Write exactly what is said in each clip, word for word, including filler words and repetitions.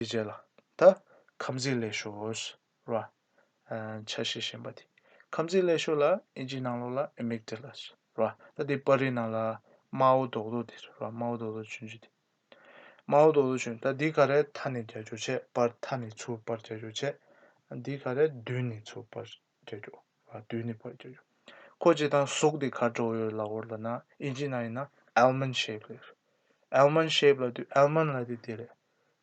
དེའི་རྗེས་ལ་ད་ཁམས་ཚན་ལེགས་ཤོས་ར། ཨ་ཆ་ཤས་གཞན་པ་དེ། ཁམས་ཚན་ལེགས་ཤོས་ལ་ཨིན་ཇིའི་ནང་ལོགས་ལ་ཨེ་མིག་ཏེ་ལ་ར། ད་དེ་པར་རིས་ནང་ལ་དམར་པོ་རྡོག་རྡོག་དེ་ར། དམར་པོ་རྡོག་རྡོག་ཆུང་ཆུང་དེ། དམར་པོ་རྡོག་རྡོག་ཆུང་། ད་འདི་ག་རེ་མཐའ་ནས་རྒྱག་རྒྱུ་བྱས། པར་མཐའ་ནས་ཚུར་པར་རྒྱག་རྒྱུ་བྱས། འདི་ག་རེ་མདུན་ནས་ཚུར་པར་རྒྱག་རྒྱུ། ཨ་མདུན་ནས་པར་རྒྱག་རྒྱུ། ཁོ་སྤྱིར་བཏང་གཟུགས་དེ་ག་འདྲ་བོ་ཡོད་ལབ་པ་ལབ་ན། ཨིན་ཇིའི་ནང་ཡིན་ན་ཨལ་མོན་ཌི་ཤེབ་ལབ་ཡོད། ཨལ་མོན་ཌི་ཤེབ་ལབ་དུས། ཨལ་མོན་ཌི་ལབ་དུས་དེ་རེད།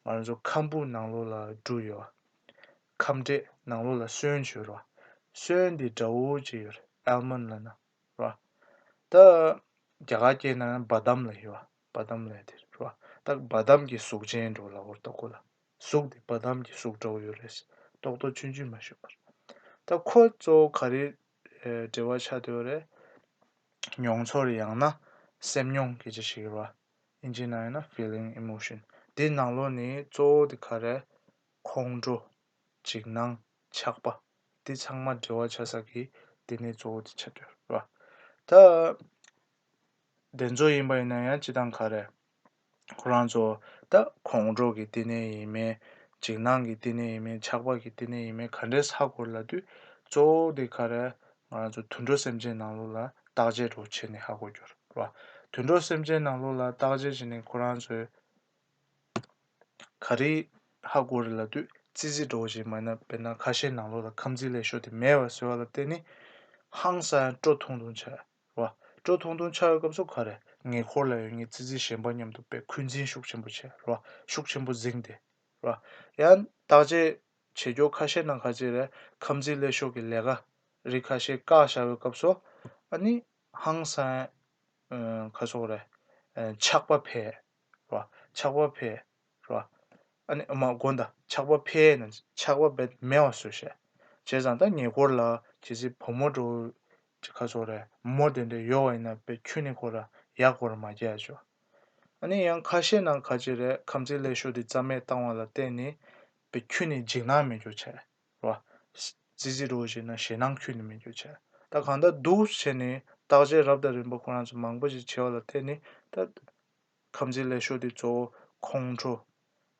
ང་རང་ཚོ་ཁམ་བུ་ནང་ལོགས་ལ་འབྲུ་ཡོད་པ། ཁམས་འབྲས་ནང་ལོགས་ལ་སོན་ཅིག་ཡོད་རེད་པ། སོན་དེ་འདྲ་བོ་ཅིག་ཡོད་རེད། ཨལ་མོན་ཌི་ལབ་ན་ར། ད་རྒྱ་གར་སྐད་ནང་ཡང་བ་དམ་ལབ་ཡོད་པ། བ་དམ་ལབ་དེ་རེད་པ། ད་བ་དམ་གྱི་གཟུགས་ཅན་འདྲ་བོ་ལབ་པ་རེད་ད་ཁོ་ལ། གཟུགས་དེ་བ་དམ་གྱི་གཟུགས་འདྲ་བོ་ཡོད་རེད། རྡོག་རྡོག་ཆུང་ཆུང་མ་ཞིག་ཡོད་པ་རེད། ད་ཁོ་གཙོ་བོ་ག་རེ་ཨེ་འབྲེལ་བ་ཆགས་བསྡད་ཡོད་རེད། མྱོང་ཚོར་ཡང་ན་སེམས་མྱོང་སྐད་ཆ་ཞིག་ཡོད་རེད་པ། ཨིན་ཇིའི་ནང་ཡིན་ན་ཕི་ལིང་། ཨི་མོ་ཤན། དེ་ནང་ལོགས་ནས་གཙོ་བོ་དེ་ག་རེ། ཁོང་ཁྲོ། འཇིགས་སྣང་། ཆགས་པ། དེ་ཚང་མ་འབྲེལ་བ་ཆགས་ས་གི་དེ་ནས་གཙོ་བོ་དེ་ཆགས་བསྡད་ཡོད་རེད་པ། ད་དེ་ཚོ་ཡིན་པ་ཡིན་ན་ཡང་སྤྱིར་བཏང་ག་རེ། ཁོ་རང་ཚོ་ད་ཁོང་ཁྲོ་གི་བསྟི་གནས་ཡིན་མིན། འཇིགས་སྣང་གི་བསྟི་གནས་ཡིན་མིན། ཆགས་པ་གི་བསྟི་གནས་ཡིན་མིན། ག་འདྲས་ཧ་གོ་རེད་ལབ་དུས། གཙོ་བོ་དེ་ག་རེ། ང་རང་ཚོ་དུད་འགྲོ་སེམས་ཅན་ནང་ལོགས་ལ་བརྟག་དཔྱད་འདྲ་བོ་བྱས་ནས་ཧ་གོ་རྒྱུ་རེད་པ། དུད་འགྲོ་སེམས་ཅན་ནང་ལོགས་ལ་བརྟག་དཔྱད་བྱས་ནས་ཁོ་རང་ཚོས་ག་རེ་ཧ་གོ་རེད་ལབ་དུས། ཙི་ཙི་འདྲ་བོ་ཞིག་མ་ཡིན་ན། དཔེར་ན་ཁ་ཤས་ནང་ལོགས་ལ་ཁམས་ཚན་ལེགས་ཤོས་དེ་མེད་པ་བཟོ་བ་ལ་བརྟེན་ནས་ཧང་སང་ཡང་སྤྲོ་ཐུང་ཐུང་ཆགས་རེད་པ། སྤྲོ་ཐུང་ཐུང་ཆགས་པའི་སྐབས་སུ་ག་རེ། ཉེ་འཁོར་ལ་ཡོད་མཁན་ཙི་ཙི་གཞན་པ་མཉམ་དུ་དཔེ་འཁོན་འཛིན་ཤུགས་ཆེན་པོ་བྱས་རེད་པ། ཤུགས་ཆེན་པོ་འཛིངས་ཏེ་རེད་པ། ཡང་བརྟག་དཔྱད་བྱེད་རྒྱུ་ཁ་ཤས་ནང་ག་ཅིག་རེད། ཁམས་ཚན་ལེགས་ཤོས་ཀྱི་ལས་ཀ་རིགས་ཁ་ཤས་བཀག་བཞག་པའི་སྐབས་སུ། ཨ་ནི་ཧང་སང་ཨ་ག་ཟེར་དགོས་རེད། ཨ་ཆགས་པ་འཕེལ་ར། ཆགས་པ་འཕེལ་ར། ཨ་ནི་མ་དགོངས་དག་ཆགས་པ་འཕེལ་ན་ཆགས་པ་རྦད་མེད་པ་བཟོས་བྱས། བྱས་ཙང་ད་ཉེ་འཁོར་ལ་གལ་སྲིད་བུ་མོ་འདྲ་བོ་ཅིག་ག་ཟེར་དགོས་རེད། མོ་དེ་འདྲ་ཡོད་པ་ཡིན་ན་དཔེ་ཁྱོན་ནས་ཁོ་རང་ཡག་པོ་ར་མ་རྒྱག་ཆོག་ཨ་ནི་ཡང་ཁ་ཤས་ནང་ག་ཅིག་རེད། ཁམས་ཚན་ལེགས་ཤོས་དེ་རྩ་མེད་བཏང་བ་ལ་བརྟེན་ནས་དཔེ་ཁྱོན་ནས་འཇིགས་སྣང་མེད་རྒྱུ་བྱས་ར། ཙི་ཙི་འདྲ་བོ་བྱས་ན་ཞེད་སྣང་ཁྱོན་ནས་མེད་རྒྱུ་བྱས། ད་གང་ལྟར་འདུག་བྱས་ནས་བརྟག་དཔྱད་རབ་དང་རིམ་པ་ཁོ་རང་ཚོ་མང་པོ་ཞིག་བྱས་པ་ལ་བརྟེན་ནས། ད་ཁམས་ཚན་ལེགས་ཤོས་དེ་གཙོ་བོ་ཁོང་ཁྲོ།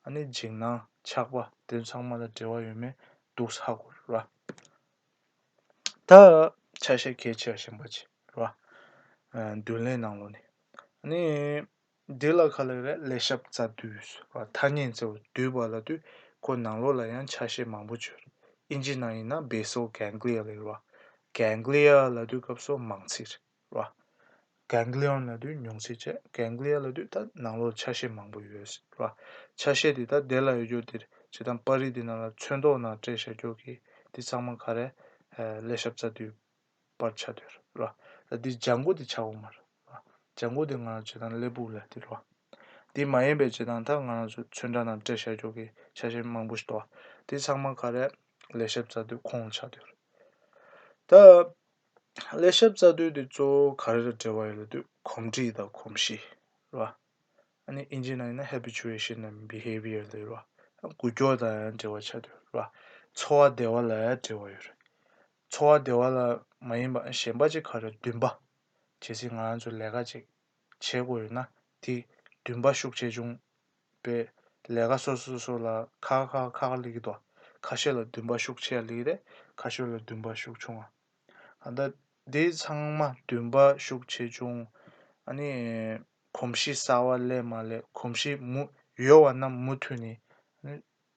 ཨ་ནི་འཇིགས་སྣང་། ཆགས་པ། དེ་ཚང་མ་ལ་འབྲེལ་བ་ཡོད་མེད་འདུག་ཧ་གོ་ར། ད་ཆ་ཤས་གལ་ཆེ་བ་གཞན་པ་ཅིག་ར། ཨ་མདུན་ལེགས་ནང་ལོགས་ནས། ཨ་ནི་འདི་ལ་ག་ལབ་རེད། ལས་ཞབས་རྩ་མདུད་ར། ཐ་སྙད་གཙོ་བོ་མདུད་པ་ལབ་དུས་ཁོ་ནང་ལོགས་ལ་ཡང་ཆ་ཤས་མང་པོ་ཅིག་ཡོད་རེད། ཨིན་ཇིའི་ནང་ཡིན་ན་basal ganglia ལབ་ཡོད་ར། གེང་ག་ལི་ཡ་ལབ་དུས་སྐབས་སུ་མང་ཚིག་རེད་ར། གེང་ག་ལི་ཡོན་ལབ་དུས་ཉུང་ཚིག་བྱས། གེང་ག་ལི་ཡ་ལབ་དུས་ད་ནང་ལོགས་ཆ་ཤས་མང་པོ་ཡོད་ར། ཆ་ཤས་དེ་ད་དེ་ལ་ཡོད་རྒྱུ་དེ་རེད། བྱས་ཙང་པར་རིས་དེ་ནང་ལ་ཚོན་མདོག་ནང་སྤྲད་བཞག་རྒྱུ་གི་དེ་ཚང་མ་ག་རེ། ཨ་ལས་ཞབས་རྩ་མདུད་པར་ཆགས་བསྡད་ཡོད་ར། ད་འདི་ལྗང་གུ་དེ་ཆགས་ཡོད་མ་རེད་ར། ལྗང་གུ་དེ་ང་རང་བྱས་ཙང་ཀླད་པ་ལབ་དེ་ར། དེ་མ་ཡིན་པའི་བྱས་ཙང་ད་ང་རང་ཚོ་ཚོན་ཁྲ་ནང་སྤྲད་བཞག་རྒྱུ་གི་ཆ་ཤས་མང་པོ་ཞིག་འདུག་དེ་ཚང་མ་ག་རེ། ལས་ཞབས་རྩ་མདུད་ཁོངས་ལ་ཆགས་བསྡད་ཡོད་ར། ད་ལས་ཞབས་རྩ་མདུད་དེ་གཙོ་བོ་ག་རེ་ལ་འབྲེལ་བ་ཡོད་ལབ་དུས་གོམས་འདྲིས་དང་གོམས་གཤིས་ར། ཨ་ནི་ཨིན་ཇིའི་ནང་ཡིན་ན་habituation and behavior ལབ་ཡོད་ར། འགུལ་སྐྱོད་དང་ཡང་འབྲེལ་བ་ཆགས་བསྡད་ཡོད་ར། འཚོ་བ་བདེ་བ་ལ་ཡང་འབྲེལ་བ་ཡོད་རེད། འཚོ་བ་བདེ་བ་ལ་མ་ཡིན་པ་གཞན་པ་ཅིག་ག་རེ། འདུན་པ། གལ་སྲིད་ང་རང་ཚོ་ལས་ཀ་ཅིག་བྱེད་དགོས་ཡོད་ན་དེ་འདུན་པ་ཤུགས་ཆེ་ཆུང་། པའི་ལས་ཀ་སོ་སོ་སོ་ལ་ཁག་ཁག་ཁག་ཁག་སླེབས་ཀྱི་འདུག་ཁ་ཤས་ལ་འདུན་པ་ཤུགས་ཆེ་བ་སླེབས་ཀྱི་རེད། ཁ་ཤས་ལ་འདུན་པ་ཤུགས་ཆུང་བ། ད་ལྟ་འདི་ཚང་མ་འདུན་པ་ཤུགས་ཆེ་ཆུང་། ཨ་ནི་གོམས་གཤིས་གསར་བ་སླེབས་མ་སླེབས། གོམས་གཤིས་མུ་ཡོད་པ་ན་མུ་མཐུད་ནས་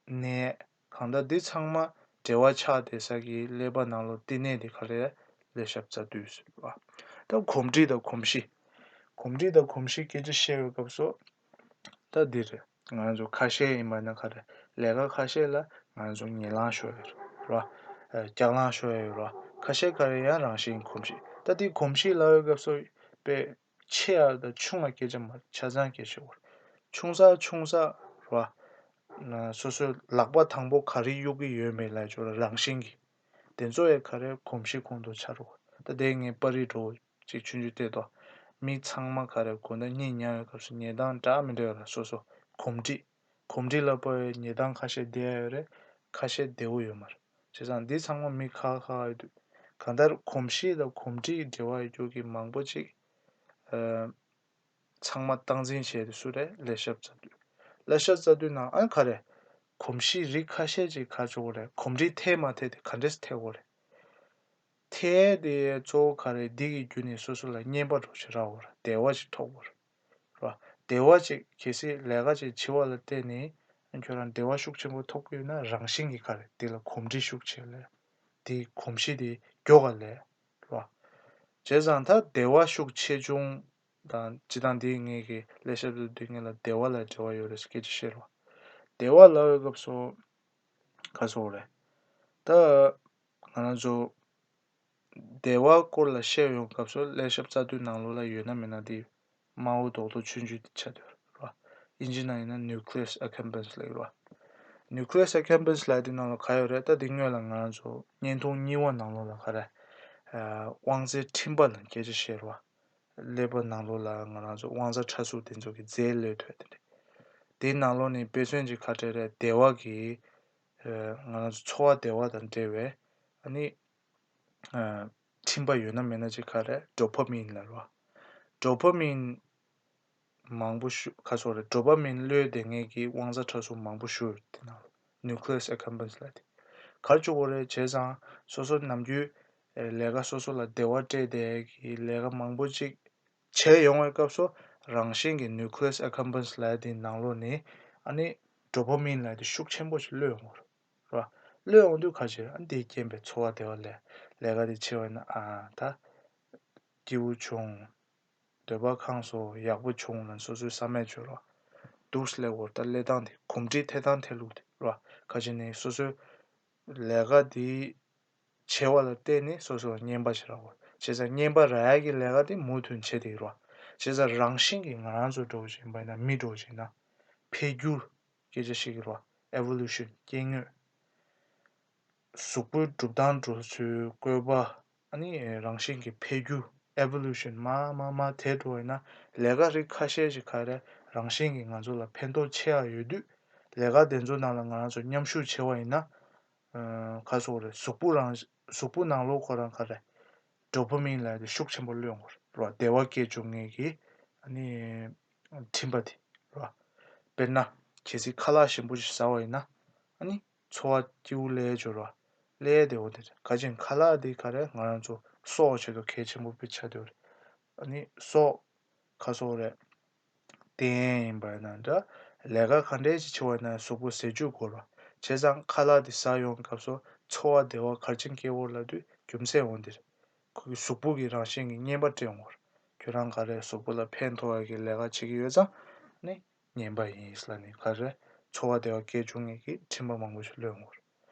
གནས། གང་ལྟར་འདི་ཚང་མ་འབྲེལ་བ་ཆགས་བསྡད་ས་གི་ཀླད་པ་ནང་ལོགས་བསྟི་གནས་དེ་ག་རེ། ལས་ཞབས་རྩ་མདུད་ཟེར་བ། ད་གོམས་འདྲིས་དང་གོམས་གཤིས། གོམས་འདྲིས་དང་གོམས་གཤིས་སྐད་ཆ་བཤད་པའི་སྐབས་སུ། ད་འདི་རེད། ང་ཚོ་ཁ་ཤས་ཡིན་པ་ན་ག་རེ། ལས་ཀ་ཁ་ཤས་ལ་ང་ཚོ་ངན་ལངས་ཤོར་ཡོད་རེད་བ། ཨ་སྐྱག་ལངས་ཤོར་ཡོད་རེད་བ། ཁ་ཤས་ག་རེ་ཡང་རང་བཞིན་གོམས་གཤིས། ད་འདི་གོམས་གཤིས་ལབ་པའི་སྐབས་སུ་དཔེ་ཆེ་བ་དང་ཆུང་བ་སྐད་ཆ་མ་རེད། ཆ་ཚང་སྐད་ཆ་བོར། ཆུང་ས་ཆུང་ས་རེད་བ། ན་སོ་སོའི་ལག་པ་དང་པོ་ག་རེ་གཡུག་གི་ཡོད་མེད་ལབ་ཆོག་ར། རང་བཞིན་གྱིས། དེ་ཚོ་ཡང་ག་རེ། གོམས་གཤིས་ཁོངས་སུ་ཆགས་རེད་བ། ད་དེ་ངས་པར་རིས་འདྲ་བོ་ཅིག་ཆུང་ཆུང་བལྟས་དོ། མི་ཚང་མ་ག་རེ། དགོང་དག་གཉིད་ཉལ་བའི་སྐབས་སུ་ཉལ་སྟངས་འདྲ་མི་འདྲ་ཡོད་ར། སོ་སོ་གོམས་འདྲིས། གོམས་འདྲིས་ལ་དཔག་པའི་ཉལ་སྟངས་ཁ་ཤས་བདེ་ཡ་ཡོད་རེད། ཁ་ཤས་བདེ་བོ་ཡོད་མ་རེད། བྱས་ཙང་འདི་ཚང་མ་མི་ཁག་ཁག་ཡོད་དུས། གང་ལྟར་གོམས་གཤིས་དང་གོམས་འདྲིས་འབྲེལ་བ་ཡོད་རྒྱུ་གི་མང་པོ་ཅིག་ཨ་ཚང་མ་སྟངས་འཛིན་བྱས་ཏེ་སུ་རེད། ལས་ཞབས་རྩ་མདུད། ལས་ཞབས་རྩ་མདུད་ནང་ཨ་ག་རེ། གོམས་གཤིས་རིགས་ཁ་ཤས་ཅིག་ག་ཚོད་རེད། གོམས་འདྲིས་འཐད་མ་འཐད་དེ་ག་འདྲས་འཐད་དགོས་རེད། འཐད་དེ་གཙོ་བོ་ག་རེ། འདི་གི་བརྒྱུད་ནས་སོ་སོ་ལ་བརྙས་པ་འདྲ་ཞིག་རག་དགོས་རེད། བདེ་བ་ཞིག་ཐོབ་དགོས་རེད། རེད་བ། བདེ་བ་ཅིག་གལ་སྲིད་ལས་ཀ་ཅིག་བྱེད་པ་ལ་བརྟེན་ནས་ཁྱོད་རང་བདེ་བ་ཤུགས་ཆེན་པོ་ཐོབ་ཀྱི་ཡོད་ན། རང་བཞིན་གྱིས་ག་རེ། དེ་ལ་གོམས་འདྲིས་ཤུགས་ཆེ་ལ། དེའི་གོམས་གཤིས་དེ་མགྱོགས་པ་ལས། རེད་བ། བྱས་ཙང་ད་བདེ་བ་ཤུགས་ཆེ་ཆུང་དང་། སྤྱིར་བཏང་འདི་ངེད་ཀྱི་ལས་ཞབས་ཏོག་འདི་ངེད་ལ་བདེ་བ་ལ་འབྲེལ་བ་ཡོད་རེད་ཟེར་སྐད་ཆ་བཤད་རེད་བ། བདེ་བ་ལབ་པའི་སྐབས་སུ་ག་ཟེར་དགོས་རེད། ད་ང་རང་ཚོ་བདེ་བ་སྐོར་ལ་བཤད་ཡོང་སྐབས་སུ་ལས་ཞབས་རྩ་དོན་ནང་ལོགས་ལ་ཡོད་ན་མེད་ན་དེ་དམར་པོ་རྡོག་རྡོག་ཆུང་ཆུང་དེ་ཆགས་བསྡད་ཡོད་རེད་བ། ཨིན་ཇི་ནང་ཡིན་ན་nucleus accumbens ལབ་ཀྱི་རེད་བ། nucleus accumbens ལབ་དེ་ནང་ལ་ག་ཡོད་རེད། ད་དེ་སྔོན་ལ་ང་རང་ཚོ་བརྙན་ཐུང་གཉིས་པ་ནང་ལོགས་ལ་ག་རེ། ཨ། དབང་རྩའི་འཕྲིན་པ་ལ་སྐད་ཆ་བཤད་རེད་བ། ཀླད་པ་ནང་ལོགས་ལ་ང་རང་ཚོ་དབང་རྩ་ཕྲ་གཟུགས་དེ་ཚོ་གི་རྫས་གློད་ཐུབ་དེ་འདྲ། དེའི་ནང་ལོགས་ནས་དཔེ་མཚོན་ཅིག་ག་འདྲ་རེད། བདེ་བ་གི། ཨ། ང་རང་ཚོ་ཚོར་བ་བདེ་བ་དང་འབྲེལ་བའི། ཨ་ནི། ཨ། འཕྲིན་པ་ཡོད་ན་མེད་ན་ཅིག་ག་རེ། ཌོ་པ་མིན་ལབ་རེད་བ། ཌོ་པ་མིན་མང་པོ་ཞིག་ག་ཟེར་དགོས་རེད། ཌོ་པ་མིན་གློད་བསྡད་མཁན་གྱི་དབང་རྩ་ཕྲ་གཟུགས་མང་པོ་ཞིག་ཡོད་རེད། དེ་ནང་nucleus accumbens ལབ་དེ། ག་རེ་བྱེད་དགོས་རེད། བྱས་ཙང་སོ་སོ་ནམ་རྒྱུན་ལས་ཀ་སོ་སོ་ལ་བདེ་བ་སྤྲད་བསྡད་ཀྱི་ལས་ཀ་མང་པོ་ཅིག་བྱས་ཡོང་བའི་སྐབས་སུ། རང་བཞིན་གྱིས་nucleus accumbens ལབ་དེའི་ནང་ལོགས་ནས། ཨ་ནི། ཌོ་པ་མིན་ལབ་དེ་ཤུགས་ཆེན་པོ་ཞིག་གློད་ཡོང་གི་རེད། རེད་བ། གློད་ཡོང་དུས་ག་རེ་བྱེད། ཨ། འདིའི་རྐྱེན་པས་ཚོར་བ་བདེ་བ་ལས། ལས་ཀ་དེ་བྱས་པ་ཡིན་ན། ཨ། ད་སྐྱིད་པོ་བྱུང་། འདོད་པ་ཁེངས་སོང་། ཡག་པོ་བྱུང་ལབ་སོ་སོའི་བསམ་པ་བརྗོད་རེད་བ། འདུག་སེ་ལབ་དགོས་རེད། ད་ཀླད་སྟངས་དེ་གོམས་འདྲིས་འཐད་སྟངས་འཐད་ལུགས་དེ་རེད་བ། ག་རེ་བྱས་ནས་སོ་སོའི་ལས་ཀ་དེ་བྱས་པ་ལ་བརྟེན་ནས་སོ་སོར་རྔན་པ་ཞིག་རག་དགོས་རེད། བྱས་ཙང་རྔན་པ་རག་ཡག་གི་ལས་ཀ་དེ་མུ་མཐུད་བྱེད་བསྡད་ཀྱི་རེད་བ། བྱས་ཙང་རང་བཞིན་གྱིས་ང་རང་ཚོ་འདྲ་བོ་ཞིག་ཡིན་པ་ཡིན་ན། མི་འདྲ་བོ་ཞིག་ཡིན་ན། འཕེལ་འགྱུར་སྐད་ཆ་བཤད་ཀྱི་རེད་བ། ཨེ་ཝོ་ལུ་ཤན། སྐྱེ་དངོས། གཟུགས་པོའི་གྲུབ་སྟངས་འགྲོ་ཚུལ། བཀོད་པ། ཨ་ནི་རང་བཞིན་གྱི་འཕེལ་འགྱུར། ཨེ་ཝོ་ལུ་ཤན། མར་མར་མར་དེད་འགྲོ་བ་ཡིན་ན། ལས་ཀ་རིགས་ཁ་ཤས་ཤིག་ག་རེ་རང་བཞིན་གྱིས་ང་ཚོ་ལ་ཕན་ཐོགས་ཆེ་བ་ཡོད་དུས། ལས་ཀ་དེ་ཚོ་ནང་ལ་ང་རང་ཚོ་མཉམ་ཞུགས་བྱས་པ་ཡིན་ན། ཨ། ག་ཟེར་དགོས་རེད། གཟུགས་པོ་རང་། གཟུགས་པོ་ནང་ལོགས་ཁོ་རང་ག་རེ། ཌོ་པ་མིན་ལབ་དེ་ཤུགས་ཆེན་པོ་གློད་ཡོང་གི་རེད་བ། བདེ་བ་སྐྱེ་བཅུག་མཁན་གྱི། ཨ་ནི། འཕྲིན་པ་དེ་རེད་བ། དཔེར་ན། གལ་སྲིད་ཁ་ལག་ཞིམ་པོ་ཞིག་ཟ་བ་ཡིན་ན། ཨ་ནི། ཚོར་བ་སྐྱིད་པོ་སླེབས་ཡོང་གི་རེད་བ། སླེབས་བསྡད་ཡོད་དེ་རེད། ག་རེ་བྱས་ནས་ཁ་ལག་དེ་ག་རེ་ང་རང་ཚོ་སྲོག་ཆེད་དུ་གལ་ཆེན་པོ་དཔེ་ཆགས་བསྡད་ཡོད་རེད། ཨ་ནི་སྲོག་ག་ཟེར་དགོས་རེད། བསྟེན་ཡིན་པ་ཡིན་ན་འདྲ། ལས་ཀ་ག་འདྲས་ཅིག་བྱེད་པ་ཡིན་ན་གཟུགས་པོ་ཟས་བཅུད་དགོས་རེད། བྱས་ཙང་ཁ་ལག་དེ་ཟ་ཡོང་སྐབས་སུ་ཚོར་བ་བདེ་བ་ག་རེ་བྱས་ནས་སྐྱེ་གི་ཡོད་རེད་ལབ་དུས། རྒྱུ་མཚན་འོ་འདི་རེད། ཁོ་གི་གཟུགས་པོ་གིས་རང་བཞིན་གྱིས་རྔན་པ་སྤྲད་ཡོང་གི་རེད། ཁྱོད་རང་ག་རེ་གཟུགས་པོ་ལ་ཕན་ཐོགས་ཡག་གི་ལས་ཀ་བྱེད་ཀྱི་ཡོད་ཙང་ནི། རྔན་པ་ཡིན་ལབ་ནས་ག་རེ། ཚོར་བ་བདེ་བ་སྐྱེ་བཅུག་མཁན་གྱི་འཕྲིན་པ་མང་པོ་ཞིག་གློད་ཡོང་གི་རེད།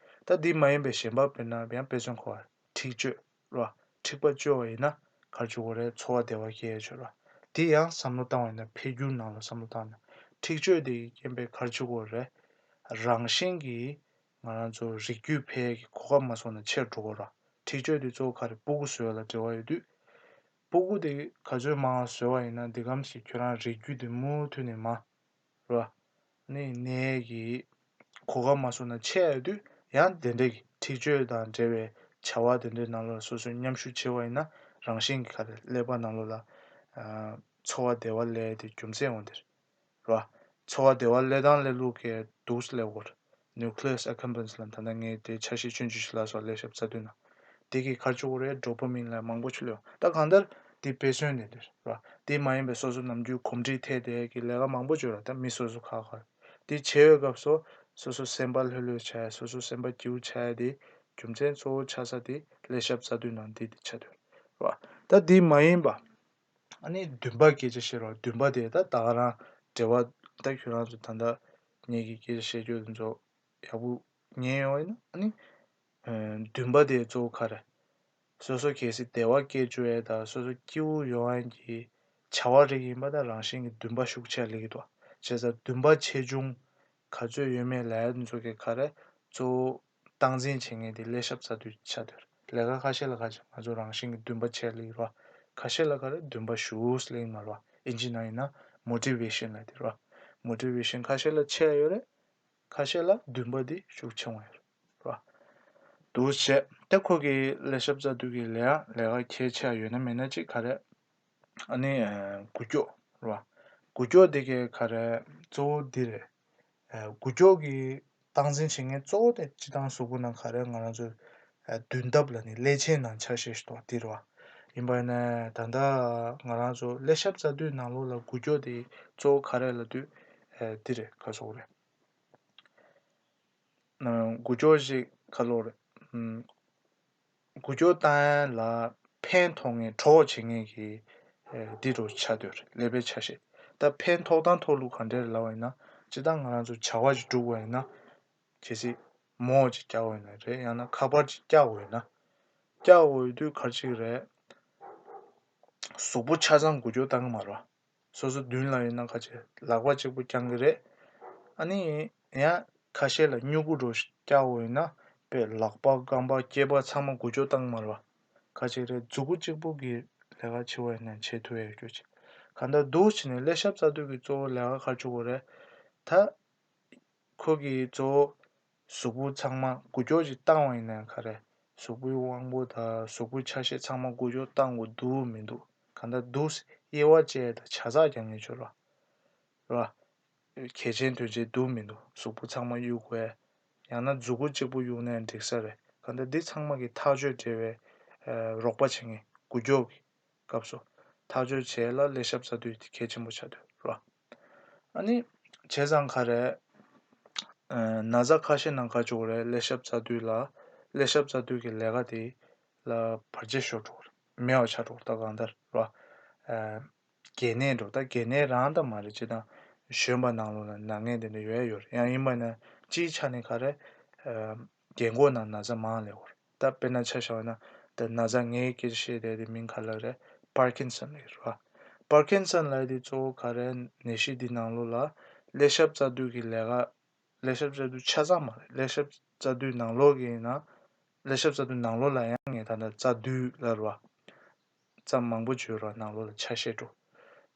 ད་འདི་མ་ཡིན་པའི་གཞན་པ། དཔེར་ན་ཡང་དཔེ་མཚོན་ག་རེ། འཁྲིག་སྤྱོད་རེད་བ། འཁྲིག་པ་སྤྱོད་པ་ཡིན་ན་ག་རེ་བྱེད་དགོས་རེད། ཚོར་བ་བདེ་བ་སྐྱེ་ཡག་ཡོད་རེད་བ། དེ་ཡང་བསམ་བློ་བཏང་བ་ཡིན་ན། འཕེལ་འགྱུར་ནང་ལ་བསམ་བློ་བཏང་ན། འཁྲིག་སྤྱོད་དེ་གི་རྐྱེན་པས་ག་རེ་བྱེད་དགོས་རེད། རང་བཞིན་གྱིས་ང་རང་ཚོ་རིགས་རྒྱུད་འཕེལ་ཡག་གི་གོ་སྐབས་མ་སོང་ན་ཆེར་འགྲོ་གི་རེད་བ། འཁྲིག་སྤྱོད་དེ་གཙོ་བོ་ག་རེ། སྤུ་གུ་བཟོ་ཡག་ལ་འབྲེལ་བ་ཡོད་དུས། སྤུ་གུ་དེ་ག་ཚོད་མང་བ་བཟོས་པ་ཡིན་ན། འདི་གམ་ཞིག་ཁྱོད་རང་རིགས་རྒྱུད་དེ་མུ་མཐུད་ནས་མར། རེད་བ། ནི་གནས་ཀྱི་གོ་སྐབས་མ་སོང་ན་ཆེ་ཡོང་དུས། ཡང་དེ་འདྲའི་གི་འཁྲིག་སྤྱོད་དང་འབྲེལ་བའི་བྱ་བ་དེ་འདྲའི་ནང་ལོགས་སོ་སོས་མཉམ་ཞུགས་བྱས་པ་ཡིན་ན། རང་བཞིན་གྱིས་ག་རེ། ཀླད་པ་ནང་ལོགས་ལ། ཨ། ཚོར་བ་བདེ་བ་སླེབས་ཡག་དེ་རྒྱུ་མཚན་འོ་འདི་རེད། རེད་བ། ཚོར་བ་བདེ་བ་སླེབས་སྟངས་སླེབས་ལུགས་ཀྱི་འདུག་སེ་སླེབས་ཡོད་རེད། nucleus accumbens ལབ། ད་ལྟ་ངས་དེ་འཆར་གཞི་ཆུང་ཆུང་ཞིག་ལབ་སོང་། ལས་ཞབས་རྩ་དོན་ནང་། དེ་གིས་ག་རེ་བྱེད་ཀྱི་རེད། ཌོ་པ་མིན་ལབ་མང་པོ་ཞིག་གློད་ཡོང་། ད་གང་ལྟར་དེ་དཔེ་མཚོན་དེ་འདྲ་རེད་བ། དེ་མ་ཡིན་པའི་སོ་སོ་ནམ་རྒྱུན་གོམས་འདྲིས་ཐེབས་བསྡད་ཀྱི་ལས་ཀ་མང་པོ་ཅིག་ཡོད་རེད། ད་མི་སོ་སོ་ཁག་ཁག་དེ་བྱེད་པའི་སྐབས་སུ་སོ་སོ་སེམས་པ་ལྷོད་ལྷོད་ཆགས་ཡག། སོ་སོ་སེམས་པ་སྐྱིད་པོ་ཆགས་ཡག་དེ་རྒྱུ་མཚན་གཙོ་བོ་ཆགས་ས་དེ་ལས་ཞབས་རྩ་དོན་ནང་འདི་དེ་ཆགས་བསྡད་ཡོད་རེད་བ། ད་དེ་མ་ཡིན་པ། ཨ་ནི་འདུན་པ་སྐད་ཆ་བཤད་རོགས། འདུན་པ་དེ་ད་ད་ག་རང་འབྲེལ་བ། ད་ཁྱོད་རང་ཚོ་ད་ལྟ་ངེད་ཀྱི་སྐད་ཆ་བཤད་རྒྱུ་དེ་ཚོ་ཡག་པོ་ཉན་ཡོང་བ་ཡིན་ན། ཨ་ནི། ཨ། འདུན་པ་དེ་གཙོ་བོ་ག་རེ། སོ་སོ་གལ་སྲིད་བདེ་བ་སྐྱེ་བཅུག་ཡག་དང་སོ་སོ་སྐྱིད་པོ་ཡོང་ཡག་གི་བྱ་བ་རིགས་ཡིན་པ་ན། རང་བཞིན་གྱིས་འདུན་པ་ཤུགས་ཆེ་སླེབས་ཀྱི་འདུག། བྱས་ཙང་འདུན་པ་ཆེ་ཆུང་ག་ཚོད་ཡོད་མེད་ལབ་ཡག་དེ་ཚོ་གི་ག་རེ། གཙོ་བོ་སྟངས་འཛིན་བྱེད་མཁན་དེ་ལས་ཞབས་རྩ་དོན་ཆགས་བསྡད་ཡོད་རེད། ལས་ཀ་ཁ་ཤས་ལ་ག་རེ་བྱེད། ང་ཚོ་རང་བཞིན་གྱིས་འདུན་པ་ཆེ་སླེབས་ཀྱི་རེད་བ། ཁ་ཤས་ལ་ག་རེ། འདུན་པ་ཞུམ་སླེབས་ཀྱི་མ་རེད་བ། ཨིན་ཇི་ནང་ཡིན་ན་མོ་ཊི་ཝེ་ཤན་ལབ་དེ་རེད་བ། མོ་ཊི་ཝེ་ཤན་ཁ་ཤས་ལ་ཆེ་ཡག་ཡོད་རེད། ཁ་ཤས་ལ་འདུན་པ་དེ་ཤུགས་ཆེ་བ་ཡོད་རེད་བ། འདུག་བྱས། ད་ཁོ་གི་ལས་ཞབས་རྩ་དོན་གྱི་ལས་ལས་ཀ་གལ་ཆེ་བ་ཡོད་ན་མེད་ན་ཅིག་ག་རེ། ཨ་ནི། ཨ། འགུལ་སྐྱོད་རེད་བ། འགུལ་སྐྱོད་དེ་གའི་ག་རེ། གཙོ་བོ་འདི་རེད། ཨ། འགུལ་སྐྱོད་ཀྱི་ སྟངས་འཛིན་བྱེད་མཁན་གཙོ་བོ་དེ་སྤྱིར་བཏང་གཟུགས་པོ་ནང་ག་རེ་ང་རང་ཚོ་ཨ་མདུན་ཐབས་ལ་ནི་ཀླད་ཆེན་ནང་ཆ་ཤས་ཤིག་འདུག་པ་འདི་རེད་པ། ཡིན་པ་ཡིན་ན་ད་ལྟ་ང་རང་ཚོ་ཀླད་ཤབ་རྩ་མདུད་ནང་ལོགས་ལ་འགུལ་སྐྱོད་དེ་གཙོ་བོ་ག་རེ་ལབ་དུས་ཨ་འདི་རེད། ག་ཟེར་དགོས་རེད། ཨ་འགུལ་སྐྱོད་ཅིག་ག་ལབ་དགོས་རེད། ཨམ། འགུལ་སྐྱོད་བཏང་ཡ་ལ་ཕན་ཐོགས་མཁན་གྲོགས་བྱེད་མཁན་གྱི་ཨེ་འདི་འདྲ་ཆགས་བསྡད་ཡོད་རེད། ཀླད་པའི་ཆ་ཤས། ད་ཕན་ཐོགས་དང་ཐོགས་ལུགས་ག་འདྲ་རེད་ལབ་པ་ཡིན་ན། སྤྱིར་བཏང་ང་རང་ཚོ་བྱ་བ་ཞིག་སྒྲུབ་པ་ཡིན་ན། གལ་སྲིད་མོ་ཅིག་རྒྱག་པ་ཡིན་ན་རེད། ཡང་ན་ཁ་པར་ཅིག་བཀྱག་པ་ཡིན་ན། བཀྱག་པ་ཡོད་དུས་ག་རེ་བྱེད་ཀྱི་རེད། གཟུགས་པོ་ཆ་ཚང་འགུལ་སྐྱོད་བཏང་གི་མ་རེད་པ། སོ་སོ་མདུན་ལ་ཡིན་ན་ཁ་ཆེ་ལག་པ་གཅིག་པུ་བརྐྱང་གི་རེད། ཨ་ནི་ཡང་ཁ་ཤས་ལ་སྨྱུ་གུ་འདྲ་བོ་ཞིག་བཀྱག་པ་ཡིན་ན་དཔེ་ལག་པ་རྐང་པ་སྐེད་པ་ཚང་མ་འགུལ་སྐྱོད་བཏང་གི་མ་རེད་པ། ཁ་ཆེ་རེད། མཛུ་གུ་གཅིག་པུ་གིས་ལས་ཀ་བྱེད་པ་ཡིན་ན་བྱེད་ཐུབ་ཡ་ཡོད་རྒྱུ་ཅིག་གང་ལྟར་འདུག་བྱས་ནས་ཀླད་ཤབ་རྩ་མདུད་ཀྱི་གཙོ་བོ་ལས་ཀ་ག་རེ་བྱེད་དགོས་རེད། ད་ཁོ་གིས་གཙོ་བོ་གཟུགས་པོ་ཚང་མ་འགུལ་སྐྱོད་ཅིག་བཏང་བ་ཡིན་ན་ག་རེ། གཟུགས་པོའི་དབང་པོ་དང་གཟུགས་པོའི་ཆ་ཤས་ཚང་མ་འགུལ་སྐྱོད་བཏང་དགོས་འདུག་མི་འདུག་གང་ལྟར་འདུག་དབྱེ་བ་དཔྱད་དང་ཆ་ཚང་རྒྱག་མཁན་ཅིག་རེད་པ། རེད་པ། གལ་ཆེན་དོན་ཆེན་འདུག་མི་འདུག་གཟུགས་པོ་ཚང་མ་གཡུག་དགོས། ཡང་ན་མཛུ་གུ་གཅིག་པུ་གཡུག་ནའང་འགྲིག་ས་རེད། གང་ལྟར་འདི་ཚང་མ་གི་ཐག་གཅོད་བྱེད་པའི་ཨ་རོགས་པ་བྱེད་མཁན་འགུལ་སྐྱོད་ཀྱི་སྐབས་སུ་ཐག་གཅོད་བྱེད་ཡ་ལ་ཀླད་ཤབ་རྩ་མདུད་དེ་གལ་ཆེན་པོ་ཆགས་བསྡད་ཡོད་རེད་པ། ཨ་ནི་བྱས་ཙང་ག་རེ། ཨ་ན་ཚ་ཁ་ཤས་ནང་ག་རེ་བྱེད་དགོས་རེད། ཀླད་ཤབ་རྩ་མདུད་ལ། ཀླད་ཤབ་རྩ་མདུད་ཀྱི་ལས་ཀ་དེ་ལ་བར་ཆད་ཤོར་འགྲོ་གི་རེད། མེད་པ་ཆགས་འགྲོ་གི་རེད། ད་གང་ལྟར་རེད་པ། ཨ་གལ་གནད་འགྲོ། ད་གལ་གནད་རང་ད་མ་རེད། སྤྱིར་བཏང་གཞོན་པ་ནང་ལོགས་ལ་ན་མཁན་དེ་འདྲ་ཡོད་ཡོད་རེད། ཡང་ཡིན་པ་ན་སྤྱིའི་ཆ་ནས་ག་རེ། ཨ་རྒན་གོག་ནང་ན་ཚ་མང་སླེབས་ཡོད་རེད། ད་དཔེར་ན་ཆ་བཞག་པ་ན་ད་ན་ཚ་ངའི་སྐད་ཆ་བཤད་བསྡད་དེ་མིང་ག་རེ་ལབ་རེད། པར་ཀིན་སན་ལབ་ཀྱི་རེད་པ། པར་ཀིན་སན་ལབ་ཡ་དེ་གཙོ་བོ་ག་རེ། ནད་གཞི་འདི་ནང་ལོགས་ལ་ཀླད་ཤབ་རྩ་མདུད་ཀྱི་ལས་ཀ། ཀླད་ཤབ་རྩ་མདུད་ཆ་ཚང་མ་རེད། ཀླད་ཤབ་རྩ་མདུད་ནང་ལོགས་ཀྱི་ཡིན་ན། ཀླད་ཤབ་རྩ་མདུད་ནང་ལོགས་ལ་ཡང་ངས་ད་ལྟ་རྩ་མདུད་ལབ་རེད་པ། རྩ་མང་པོ་ཅིག་ཡོད་རེད་པ། ནང་ལོགས་ལ་ཆ་ཤས་འདྲ་བོ།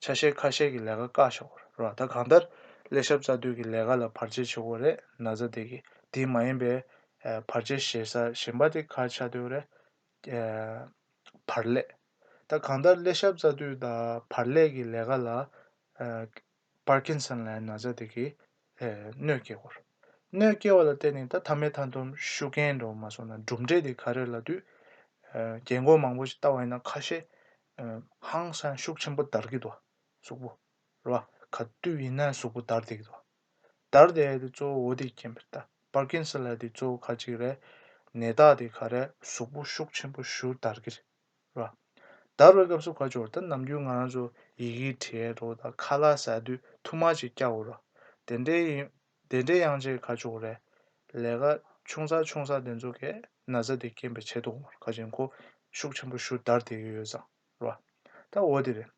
ཆ་ཤས་ཁ་ཤས་ཀྱི་ལས་ཀ་བཀག་བཞག་པ་རེད་པ། ད་གང་ལྟར་ཀླད་ཤབ་རྩ་མདུད་ཀྱི་ལས་ཀ་ལ་བར་ཆད་བྱེད་ཀྱི་ཡོད་རེད། ན་ཚ་དེ་གིས། དེ་མ་ཡིན་པའི་ཨ་བར་ཆད་བྱེད་ས་གཞན་པ་དེ་ག་རེ་ཆགས་བསྡད་ཡོད་རེད། ཨ་བར་ཀླད། ད་གང་ལྟར་ཀླད་ཤབ་རྩ་མདུད་དང་བར་ཀླད་ཀྱི་ལས་ཀ་ལ་ཨ་པར་ཀིན་སན་ལབ་ཡ་ན་ཚ་དེ་གིས་ཨ་གནོད་སྐྱེལ་གྱི་ཡོད་རེད། གནོད་སྐྱེལ་བ་ལ་བརྟེན་ནས་ད་མཐའ་མའི་མཐའ་མཐུན་ཤུགས་རྐྱེན་འདྲ་བོ་མ་སོང་ན་གྲུབ་འབྲས་དེ་ག་རེ་ལབ་དུས། ཨ་རྒན་གོག་མང་པོ་ཞིག་ལྟ་བ་ཡིན་ན་ཁ་ཤས་ཨ་ཧང་སང་ཤུགས་ཆེན་པོ་འདར་གྱི་འདུག་གཟུགས་པོ། རེད་པ། ག་དུས་ཡིན་ན་གཟུགས་པོ་འདར་བསྡད་ཀྱི་འདུག་འདར་བསྡད་ཡ་དེ་གཙོ་བོ་འོ་དེའི་རྐྱེན་པས། ད་པར་ཀིན་སན་ལབ་ཡ་དེ་གཙོ་བོ་ག་ཅིག་རེད། ནད་རྟགས་དེ་ག་རེ། གཟུགས་པོ་ཤུགས་ཆེན་པོ་ཞེ་པོ་འདར་གྱི་རེད། རེད་པ། འདར་བའི་སྐབས་སུ་ག་ཅིག་ཡོད་རེད། ད་ནམ་རྒྱུན་ང་རང་ཚོ་ཡི་གེ་འབྲི་ཡ་འདྲ་བོ་དང་ཁ་ལག་ཟ་དུས་ཐུར་མ་ཅིག་བཀྱག་དགོས་རེད་པ། དེ་འདྲའི་ཡིན། དེ་འདྲའི་ཡང་ཅིག་ག་ཅིག་ཡོད་རེད། ལས་ཀ་ཆུང་ཙག་ཆུང་ཙག་དེ་ཚོ་གིས་ན་ཚ་དེ་རྐྱེན་པས་བྱེད་ཐུབ་ཀྱི་མ་རེད། ག་ཅིག་ཁོ་ཤུགས་ཆེན་པོ་ཞེ་པོ་འདར་བསྡད་ཀྱི་ཡོད་ཙང་། རེད་པ། ད་འོ་དེ་རེད།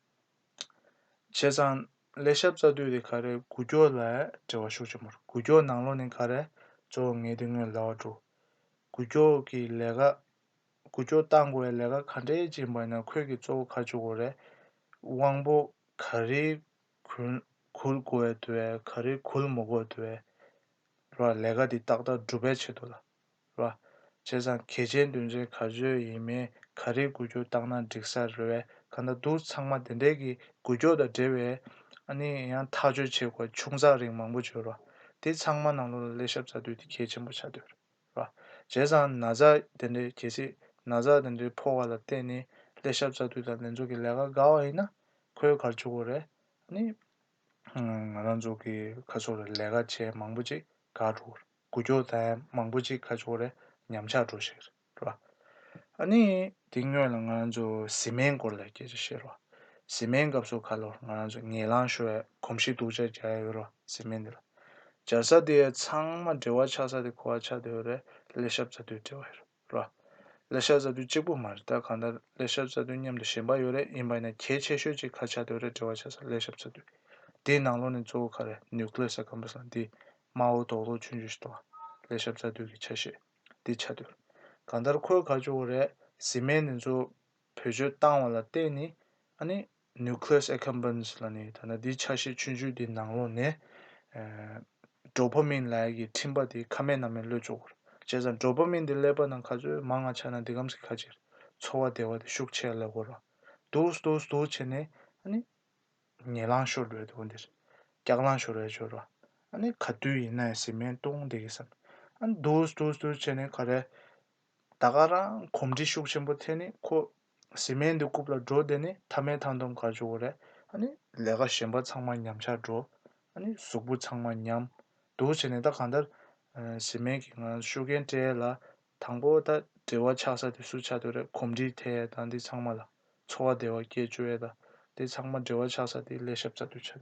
བྱས་ཙང་ཀླད་ཤབ་རྩ་མདུད་དེ་ག་རེ། འགུལ་སྐྱོད་ལ་འབྲེལ་བ་ཤུགས་ཆེན་པོ་རེད། འགུལ་སྐྱོད་ནང་ལོགས་ནས་ག་རེ། གཙོ་བོ་ངས་དེ་སྔོན་ལབ་པ་འདྲ་བོ། འགུལ་སྐྱོད་ཀྱི་ལས་ཀ། འགུལ་སྐྱོད་བཏང་དགོས་པའི་ལས་ཀ་ག་འདྲས་ཅིག་ཡིན་པ་ཡིན་ན་ཁོས་ཀྱིས་གཙོ་བོ་ག་ཅིག་དགོས་རེད། དབང་པོ་ག་རེ་འགུལ་འགུལ་དགོས་འདུག་ག་རེ་འགུལ་མི་དགོས་འདུག་ག་རེད་པ། ལས་ཀ་འདི་ཏག་ཏག་སྒྲུབ་པའི་ཆེད་དུ་ལ། རེད་པ། བྱས་ཙང་གལ་ཆེན་དོན་ཆེན་ག་ཚོད་ཡིན་མིན། ག་རེ་འགུལ་སྐྱོད་བཏང་ན་འགྲིག་ས་རེད་པས། གང་ལྟར་འདུག་ཚང་མ་དེ་འདྲས་ཀྱི་འགུལ་སྐྱོད་དང་འབྲེལ་བའི་ཨ་ནི་ཡང་ཐག་གཅོད་བྱེད་དགོས་ཆུང་ཙག་རིགས་མང་པོ་ཅིག་ཡོད་རེད་པ། དེ་ཚང་མ་ནང་ལོགས་ལ་ཀླད་ཤབ་རྩ་མདུད་དེ་གལ་ཆེན་པོ་ཆགས་བསྡད་ཡོད་རེད་པ། བྱས་ཙང་ན་ཚ་དེ་འདྲའི་གལ་སྲིད་ན་ཚ་དེ་འདྲའི་ཕོག་པ་ལ་བརྟེན་ནས་ཀླད་ཤབ་རྩ་མདུད་དང་དེ་ཚོ་གི་ལས་ཀ་འགག་པ་ཡིན་ན་ཁོས་ག་རེ་བྱེད་དགོས་རེད། ཨ་ནི། ང་རང་ཚོ་གི་ཁ་སོ་རེ་ལས་ཀ་བྱས་མང་པོ་ཅིག་འགག་འགྲོ་གི་རེད། འགུལ་སྐྱོད་དང་མང་པོ་ཅིག་ཁ་སོ་རེ་ཉམས་ཆག་འགྲོ་ཞིག་རེད་པ། ཨ་ནི་དེ་སྔོན་ལ་ང་རང་ཚོ་བཟི་སྨན་སྐོར་ལ་སྐད་ཆ་བཤད་རོགས། བཟི་སྨན་སྐབས་སུ་ཁ་ལོ་ང་རང་ཚོ་ངན་ལང་ཤོར་བའི་གོམས་གཤིས་སྡུག་ཅག་སྦྱར་ཡོད་རོགས། བཟི་སྨན་འདི་ལ་སྦྱར་ས་དེ་ཚང་མ་འབྲེལ་བ་ཆགས་ས་དེ་ག་པར་ཆགས་བསྡད་ཡོད་རེད། ཀླད་ཤབ་རྩ་མདུད་འབྲེལ་བ་ཡོད་རེད། རོ། ཀླད་ཤ་རྩ་མདུད་གཅིག་པུ་མ་རེད། ད་གང་ལྟར་ཀླད་ཤ་རྩ་མདུད་མཉམ་དུ་གཞན་པ་ཡོད་རེད། ཡིན་པ་ཡིན་ན་གལ་ཆེ་ཤོས་གཅིག་ག་ཆགས་བསྡད་རེད། འབྲེལ་བ་ཆགས་ས་ཀླད་ཤ་རྩ་མདུད། དེའི་ནང་ལོགས་ནས་གཙོ་བོ་ག་རེ། ནིའུ་ཀི་ལི་ཡས་ཨེ་ཀམ་པོ་སི་ལ་འདི་དམར་པོ་རྡོག་རྡོག་ཆུང་ཆུང་ཞིག་འདུག་པ། ཀླད་ཤ་རྩ་མདུད་ཀྱི་ཆ་ཤས་འདི་ཆགས་བསྡད་རེད། གང་ལྟར་ཁོས་ག་ཅོ་གོ་རེད། བཟི་སྨན་འདི་ཚོ་བེད་སྤྱོད་བཏང་བ་ལ་བརྟེན་ནས་ཨ་ནི། ནིའུ་ཀི་ལི་ཡས་ཨེ་ཀམ་པོ་སི་ལ་ནི་ད་ལྟ་འདི་ཆ་ཤས་ཆུང་ཆུང་འདི་ནང་ལོགས་ནས་ཨ་ཌོ་པ་མིན་ལབ་ཡ་གི་འཕྲིན་པ་འདི་ཁ་མེད་ནང་མེད་གློད་ཆོག་གི་རེད། བྱས་ཙང་ཌོ་པ་མིན་འདི་ཀླད་པ་ནང་ག་ཚོད་མང་ང་ཆགས་ན་འདི་གམ་ཞིག་ག་ཅིག་ཚོར་བ་བདེ་བ་དེ་ཤུགས་ཆེ་ལ་གོ་ར། འདུག་འདུག་འདུག་བྱས་ནས་ཨ་ནི་ངན་ལང་ཤོར་འགྲོ་ཡ་དེ་འོ་འདིར་སྐྱག་ལང་ཤོར་བའི་ཆོག་ར། ཨ་ནི་ག་དུས་ཡིན་ན་ཡང་བཟི་སྨན་བཏུང་བསྡད་ཀྱི་ཡིན་བསམ། ཨ་ནི་འདུག་འདུག་འདུག་བྱས་ནས་ག་རེ། ད་ག་རང་གོམས་འདྲིས་ཤུགས་ཆེན་པོ་ཐེབས་ནས་ཁོ་བཟི་སྨན་འདི་རྐུབ་ལ་འགྲོ་བསྡད་ནས་མཐའ་མའི་མཐའ་སྡོམ་ག་རེ་བྱེད་དགོས་རེད། ཨ་ནི་ལས་ཀ་གཞན་པ་ཚང་མ་ཉམས་ཆག་འགྲོ། ཨ་ནི་གཟུགས་པོ་ཚང་མ་ཉམས། འདུག་བྱས་ནས་ད་གང་ལྟར་ཨ་བཟི་སྨན་གྱི་ང་ཤུགས་རྐྱེན་སྤྲད་ཡས་ལ་དང་པོ་ད་འབྲེལ་བ་ཆགས་ས་དེ་སུ་ཆགས་འདུག་རེད། གོམས་འདྲིས་ཐེབས་ཡས་དང་འདི་ཚང་མ་ལ་འཚོ་བ་བདེ་བ་སྐྱེལ་བཅུག་ཡས་དང་འདི་ཚང་མ་འབྲེལ་བ་ཆགས་ས་དེ་ལས་ཞབས་རྩ་དུས་ཆགས།